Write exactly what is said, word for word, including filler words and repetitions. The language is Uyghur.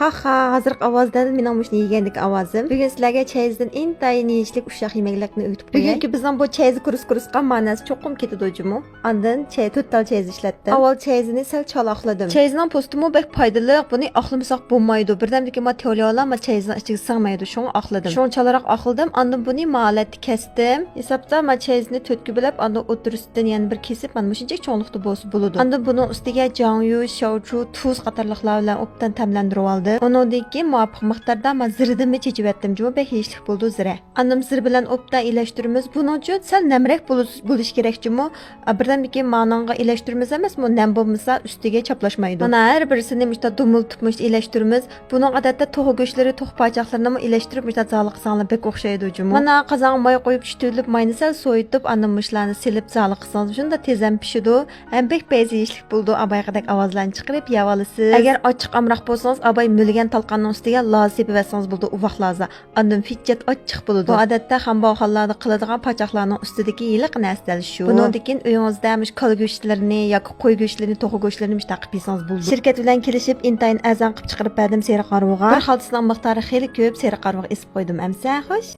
ئاخا، ھازىرقى ئاۋاز دەل مېنىڭ مۇشۇنى يېگەندىكى ئاۋازىم. بۈگۈن سىلەرگە چەيزدىن ئىنتايىن يېيىشلىك ئۇششاق يېمەكلىكنى ئۆگىتىپ قوياي. بۈگۈنكى بىزنىڭ بۇ چەيزى كۇرۇس كۇرۇسقا ماناسى چوقۇم كېتىدۇ جۇمۇ. ئاندىن چەي، تۆت تال چەيزى ئىشلەتتىم. ئاۋۋال چەيزىنى سەل چالا ئاقلىدىم. چەيزنىڭ پوستىمۇ بەك پايدىلىق، بۇنى ئاقلىمىساق بولمايدۇ. بىردەمدىكى ما تېئولىيالا ما چەيزنىڭ ئىچىگە سىڭمەيدۇ، شۇڭا ئاقلىدىم. شۇڭا چالاراق ئاقلىدىم، ئاندىن بۇنى ما ھالەتتە كەستىم. ھېسابتا ما چەيزنى تۆتكە بۆلۈپ، ئاندىن ئوتتۇرىسىدىن يەنە بىر كېسىپ، مانا مۇشۇنچىلىك چوڭلۇقتا بولسا بولىدۇ. ئاندىن بۇنىڭ ئۈستىگە جاڭيۇ، شياۋچۇ، تۇز قاتارلىقلار بىلەن ئوبدان تەملەندۈرۈۋالدىم. ئۇنىڭدىن كېيىن مۇۋاپىق مىقداردا ما زىرىدىنمۇ چېچىۋەتتىم جۇمۇ، بەك يېيىشلىك بولىدۇ زىرە. ئاندىن زىر بىلەن ئوبدان ئىلەشتۈرىمىز. بۇنىڭ ئۈچۈن سەل نەمرەك بولۇش، بولۇشى كېرەك جۇمۇ. ئا، بىردەمدىكى مانىڭغا ئىلەشتۈرىمىز ئەمەس، بۇ نەم بولمىسا ئۈستىگە چاپلاشمايدۇ. مانا ھەر بىرسىنى مۇشتا دومۇلتۇپ مۇشتا ئىلەشتۈرىمىز. بۇنىڭ ئادەتتە توخۇ گۆشلىرى، توخۇ پاچاقلىرىنىمۇ ئىلەشتۈرۈپ مۇشتا زالىقلىساڭلار بەك ئوخشايدۇ جۇمۇ. مانا قازانغا ماي قويۇپ چۈشتۈرۈلۈپ، ماينى سەل سويۇتۇپ، ئاندىن مۇشۇلارنى سېلىپ زالىقلىسىڭىز شۇنداق تېز ھەم پىشىدۇ. ھەم بەك پەيزى يېيىشلىك بولىدۇ، ئابايقىدەك ئاۋازلارنى چىقىرىپ يەۋالىسىز. ئەگەر ئاچچىق ئامراق بولسىڭىز، ئاباي مۈلگەن تالقاننىڭ ئۈستىگە لازا سېپىۋەتسىڭىز بولىدۇ، ئۇۋاقلازا. ئاندىن پىچچەت ئاچچىق بولىدۇ. بۇ ئادەتتە خام باۋخانلاردا قىلىدىغان پاچاقلارنىڭ ئۈستىدىكى ھېلىقى نەرسە دەل شۇ. بۇنىڭدىن كېيىن ئۆيىڭىزدە مۇشۇ كالا گۆشلىرىنى ياكى قوي گۆشلىرىنى، توخۇ گۆشلىرىنى مۇشۇنداق قىلىپ يېسىڭىز بولىدۇ. شىركەت بىلەن كېلىشىپ ئىنتايىن ئەرزان قىلىپ چىقىرىپ بەردىم سېرىق ھارۋىغا. بىر خالتىسىنىڭ مىقدارى خېلى كۆپ، سېرىق ھارۋىغا ئېسىپ قويدۇم ئەمسە. خوش.